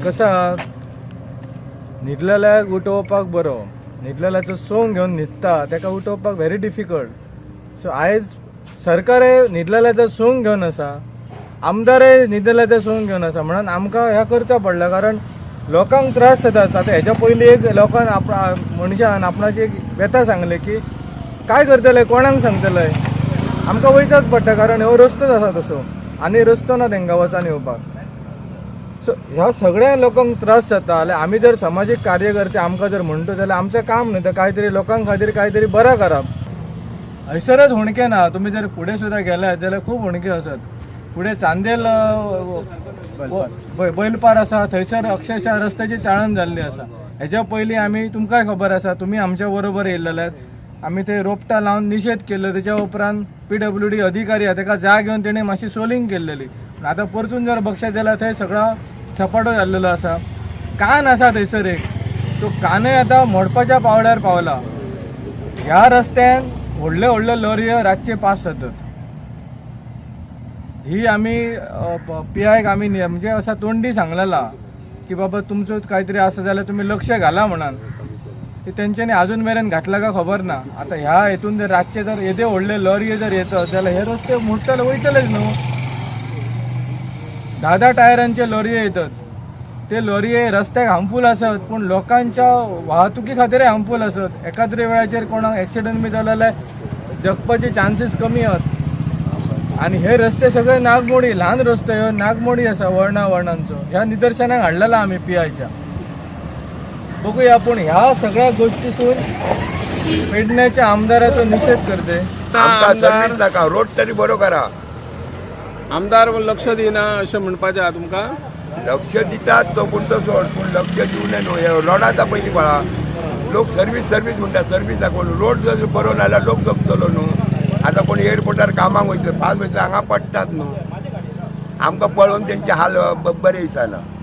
कसं आहा, न्हिदलेल्याक उठोवपाक बरो, न्हिदलेल्याचो सोंग घेवन न्हिदता ताका उठोवपाक व्हेरी डिफिकल्ट. सो आयज सरकारय न्हिदलेल्याचो सोंग घेवन आसा, आमदारय न्हिदलेल्याचो सोंग घेवन आसा, म्हणून आमकां हें करचें पडलें, कारण लोकांक त्रास जातात. आतां हेच्या पयलीं एक लोकांक मनशान आपणाची एक व्यथा सांगली की काय करतले, कोणाक सांगतले, आमकां वयचाच पडटा, कारण हो रस्तोच आसा तसो आनी रस्तो ना तांकां वचान येवपाक. सो ह्या सगळ्या लोकांक त्रास जाता जाल्यार आमी जर समाजीक कार्यकर्ते आमकां जर म्हणटा जाल्यार आमचें काम न्हय तें कांय तरी लोकां खातीर कांय तरी बरें करप. हयसरच हुंडके ना, तुमी जर फुडें सुद्दां गेल्यात जाल्यार खूब हुंडके आसात. फुडें चांदेल बैलपार आसा, थंयसर अक्षरशः रस्त्याची चाळण जाल्ली आसा. हेच्या पयलीं आमी, तुमकांय खबर आसा, तुमी आमच्या बरोबर येयल्ले, आमी ते रोपटां लावन निशेध केल्लो. तेच्या उपरांत पीडब्ल्यूडी अधिकारी आहा तेका जाग येवन तेणें मातशी सोलिंग केल्लेली. पूण आतां परतून जर बगशात जाल्यार थंय सगळो सपाटो जाल्लेलो आसा. कान आसा थंयसर एक, तो कानय आतां मोडपाच्या पावड्यार पावला. ह्या रस्त्यान व्हडले व्हडले लॉरयो रातचे पास जातात. ही आमी पी आयक आमी म्हणजे असा तोंडी सांगलेला की बाबा तुमचो कांय तरी आसा जाल्यार तुमी लक्ष घाला म्हणान. ते तेंच्यांनी अजून मेरेन घातला काय खबर ना. आतां ह्या हितून जर रातचे जर येदे व्हडले लॉरयो जर येतात जाल्यार हे रस्ते मोडटले, वयतलेच न्हू. 10-10 टायरांचे लॉरयो येतात, ते लॉरये रस्त्याक हार्मफूल आसत, पूण लोकांच्या वाहतुकी खातीरय हार्मफूल आसत. एकाद्रे वेळाचेर कोणाक एक्सिडंट बी जालो जाल्यार जगपाचे चान्सीस कमी आहात. आनी हे रस्ते सगळे नागमोडी, ल्हान रस्तो ह्यो नागमोडी आसा वळणा वळणांचो. ह्या निदर्शनाक हाडलेला आमी पी आयच्या. बघूया, पूण ह्या सगळ्या गोष्टीसून पेडण्याच्या आमदाराचो निषेध करते. आमकां सर्वीस नाका, रोड तरी बरो करा. आमदार लक्ष दिना अशें म्हणपाचें आहा तुमकां? लक्ष दितात तो, पूण तो सोड, पूण लक्ष दिवं न्हू. हे रोडाचा पयलीं पळा, लोक सर्वीस सर्वीस म्हणटा, सर्वीस दाखोवन रोड जर बरो ना जाल्यार लोक जगतलो न्हू. आतां कोण एअरपोर्टार कामाक वयतले, फास्ट वयतले, हांगा पडटात न्हू. आमकां पळोवन तेंचे हाल बरे दिसना.